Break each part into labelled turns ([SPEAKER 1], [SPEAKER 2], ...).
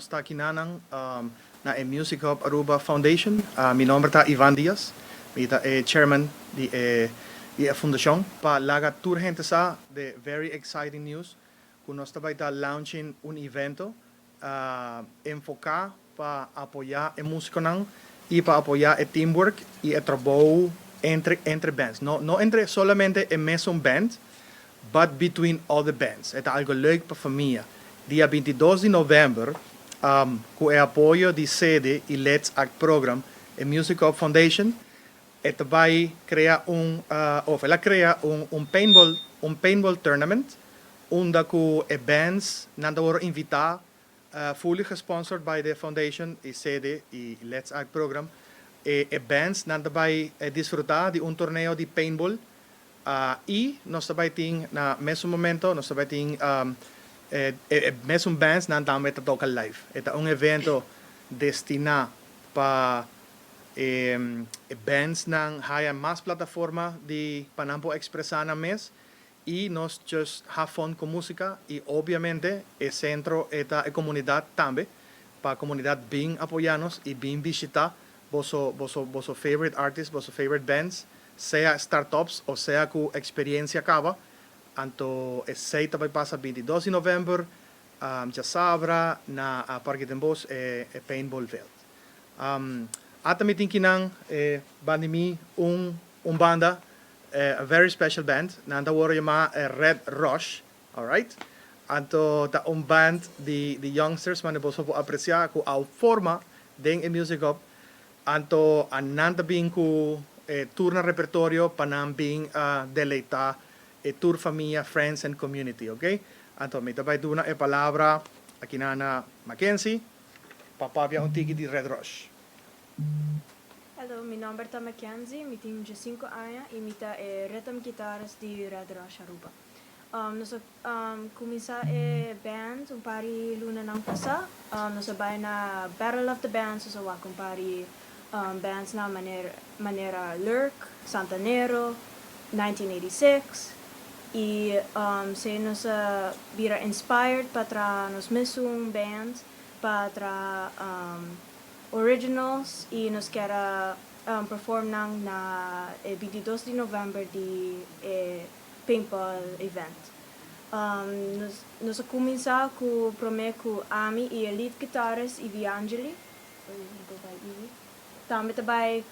[SPEAKER 1] Nos ta aki na na e Music Hub Aruba Foundation. Mi nomber ta Ivan Diaz. Mi ta e chairman di e fundacion. Pa laga tur hende sa the very exciting news cu nos tambe ta launching un evento enfoca pa apoya e musiconan y pa apoya e teamwork y e trabou entre bands. No, no entre solamente e mesun band, but between all the bands. E ta algo leuk pa famia. Dia 22 di november, cu e apoyo di CD y Let's Act Program e Music Hub Foundation, e ta bay crea un, of el a crea un paintball tournament, unda cu e bands nan ta invita, fully sponsored by the foundation y CD y Let's Act Program. E bands nan ta bay disfruta di un torneo di paintball y nos tambe tin na mesun momento nos tambe tin mesun bands nan tambe ta toca live. E ta un evento destina pa bands nan haya mas plataforma di pa nan por expresa nan mes y nos just have fun cu musica y obviamente e centro ta e comunidad tambe, pa comunidad bin apoya nos y bin bishita boso favorite artists, boso favorite bands, sea startups o sea cu experiencia caba. Anto esey tambe pasa 22 di november, diasabra na Parkietenbos e paintball veld. Ata mi tin akinan banda di mi un banda, a very special band, nan ta wordo yama Red Rush, alright? Anto ta un band di youngsters, manera boso por aprecia cu a forma den e Music Hub. Anto nan ta bin cu tur nan repertorio pa nan bin deleita e tur famia, friends and community, ok? Anto mi ta bay duna e palabra aki na Mackenzie, pa papia un tiki di Red Rush.
[SPEAKER 2] Hello, mi nomber ta Mackenzie, mi tin 5 aña y mi ta e rhythm guitarist di Red Rush Aruba. Nos cuminsa e band un par di luna nan pasa. Nos a bay na Battle of the Bands, nos a wak un par di bands na manera Lurk, Santanero, 1986 y si nos a bira inspired pa traha nos mesun band, pa traha originals y nos kier perform nan na 22 di november di paintball event. Nos a cuminsa cu prome cu ami y e lead guitarist Ivy Angeli. Go by Ivy. Tambe ta bay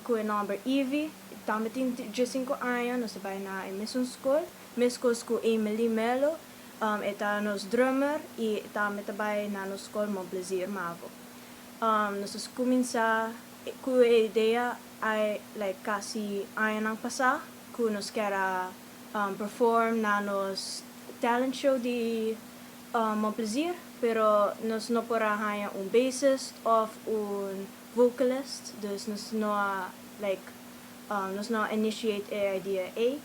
[SPEAKER 2] cu e nomber Ivy. Tambe tin 5 aña, nos ta bay na e mesun school. Mescos cu Emily Melo, e ta nos drummer y tambe ta bay na nos school Mon Plaisir Mavo. Nos a cuminsa cu e idea ay like casi aña pasa cu nos kier perform na nos talent show di Mon Plaisir, pero nos no por a haya un bassist of un vocalist, dus nos no a like nos no a initiate e idea ey,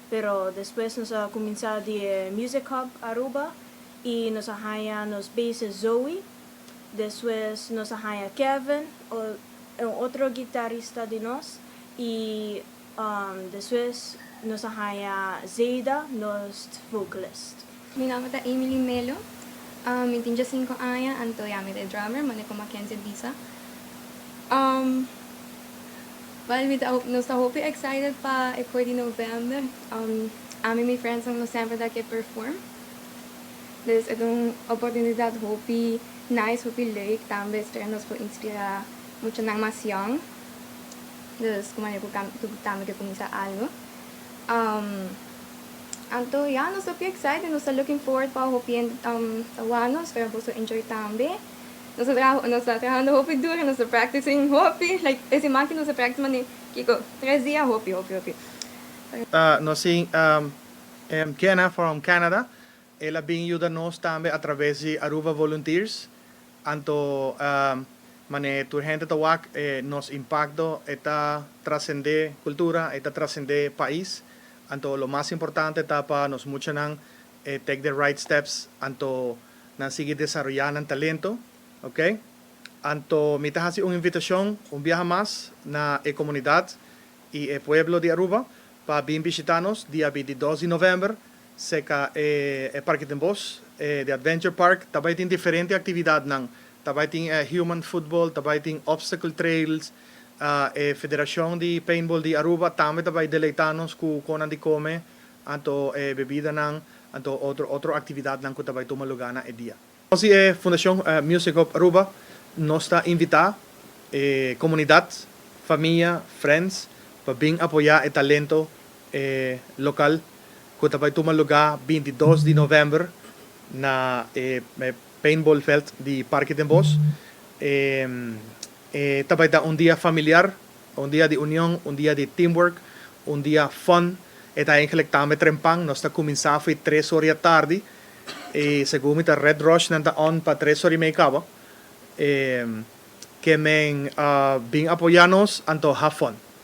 [SPEAKER 2] pero despues nos a cuminsa di Music Hub Aruba y nos a haya nos bassist Zoe, despues nos a haya Kevin, un otro guitarista di nos, y despues nos a haya Zeda, nos vocalist.
[SPEAKER 3] Mi nomber ta Emily Melo. Mi tin 5 aña, anto ya mi ta drummer, manera cu Mackenzie a bisa. Well, nos ta hopi excited pa e di november. Ami y mi friends nos semper ta kier perform. Dus e ta un oportunidad hopi nice, hopi leuk. Tambe spera nos por inspira muchanan mas young. Dus como cu tambe kier cuminsa algo. Anto, ja, nos ta excited, nos ta looking forward pa hopi wak nos, spera boso enjoy tambe. Nos ta trahando hopi duro, nos ta practicing hopi, like, e siman cu nos ta practice mane, Kiko, 3 dia hopi, hopi, hopi.
[SPEAKER 1] Nos tin Kenna from Canada. El a bin yuda nos tambe a traves di Aruba Volunteers. Anto, mane tur hende ta wak, nos impacto ta trascende cultura, ta trascende pais. Anto, lo mas importante ta pa nos muchanan take the right steps, anto nan sigui desaroya nan talento, ok? Anto, mi ta hasi un invitacion, un biaha mas na e comunidad y e pueblo di Aruba pa bin bishita nos dia 22 di november, cerca e Parkietenbos. The Adventure Park, tambe tin diferente actividadnan. Tambe tin human football, tambe tin obstacle trails, Federacion di Paintball di Aruba tambe tambe deleita nos cu cosnan di come, anto bebidanan, anto otro actividadnan cu tambe tuma luga na e dia. Asina, Fundacion Music Hub Aruba nos ta invita comunidad, famia, friends, pa bin apoya e talento local cu tambe tuma luga 22 di november na Paintball Veld di Parke Den Bos. Tambe ta un dia familiar, un dia di union, un dia di teamwork, un dia fun. E ta eigenlijk tambe trempan, nos ta cuminsa 3 or di atardi. Y segun mi ta Red Rush nan ta on pa 3 or y mey caba. Kiermen bin apoya nos, anto have fun.